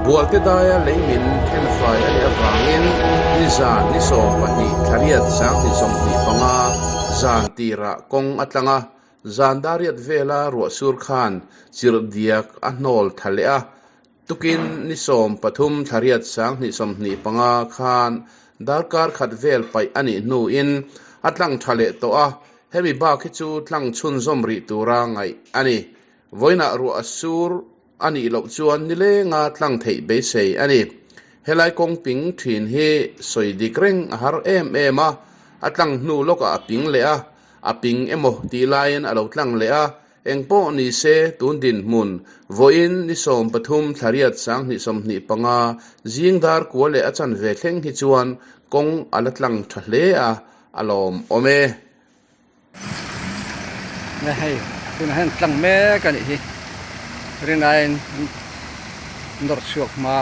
Bualte daia leimin thenfai a nih avangin nizan ni 12 thlariat 2025 zan tirah kawng a tlang a, zan dariat vela ruah sur khan chirh diak a hnawl tha leh a, tukin ni 13 thlariat 2025 khan darkar khat vel paih a nih hnuin a tlang tha leh tawh a, hemi bak hi chu tlang chhunzawm rih tura ngaih a ni. Vawiinah ruah a sur a nih loh chuan nilenga tlang theih beisei a ni. Helai kawng ping thin hi sawi dik reng a har em em a, a tlang hnu lawkah a ping leh a, a ping emaw tih laiin a lo tlang leh a, engpawh ni se tun dinhmun vawiin ni 13 thlariat 2025 zing dar kua leh a chanve thleng hi chuan kawng a la tlang tha hle a, a lawmawm e. Nge hei tunah hian tlang mek a nih hi rinaiin nawr chhuak hma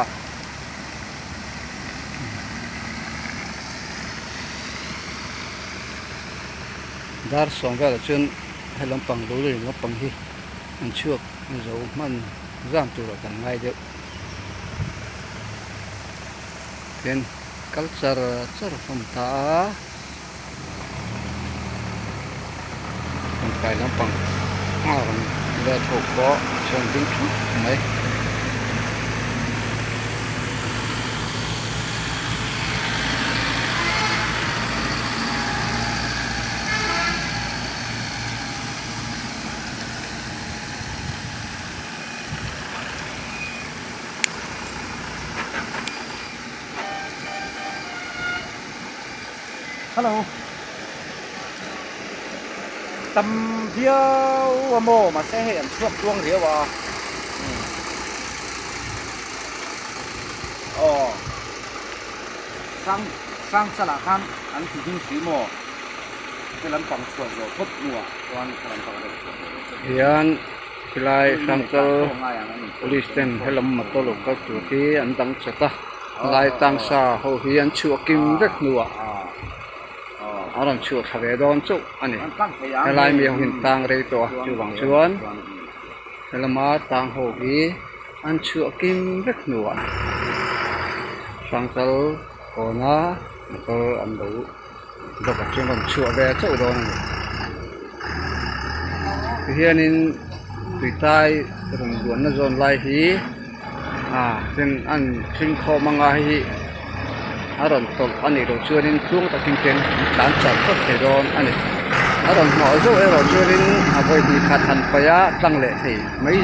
dar sawm velah chuan he lampang lo lui lampang hi an chhuak zo hman zam turah kan ngai deuh tin kal char char hlawm ta a. Tawngtai lampang a rawn let ho pawh chuan ding thup mai. Hello tam viau a maw mahse hei an chhuak tluang riau a aw sang sang chalah khan an ti ding si maw he lampang chhuah zawh phawt hnuah chuan he lampang vel chhuah ve leh chu hian khilai Hrangchal police ten helam motor lo kal tur hi an dang chat a. Lai tangsa ho hi an chhuah kim vek hnuah a rawn chhuah thla ve dawn chauh a ni. Helai mi ho hi an tang rei tawh a, chuvang chuan helama tang ho hi an chhuah kim vek hnuah Hrangchal kawna motor an lo block ah chuan rawn chhuah ve chauh dawn a ni. Tihianin tuitai rawn luanna zawn lai hi ah chuan an hring khawm anga hei hi a rawn tawlh a nih loh chuanin tluang takin khian an tlan char phawt thei dawn a ni. A rawn hnawh zauh erawh chuanin a vawi hnih khat han paih a tlang leh thei mai.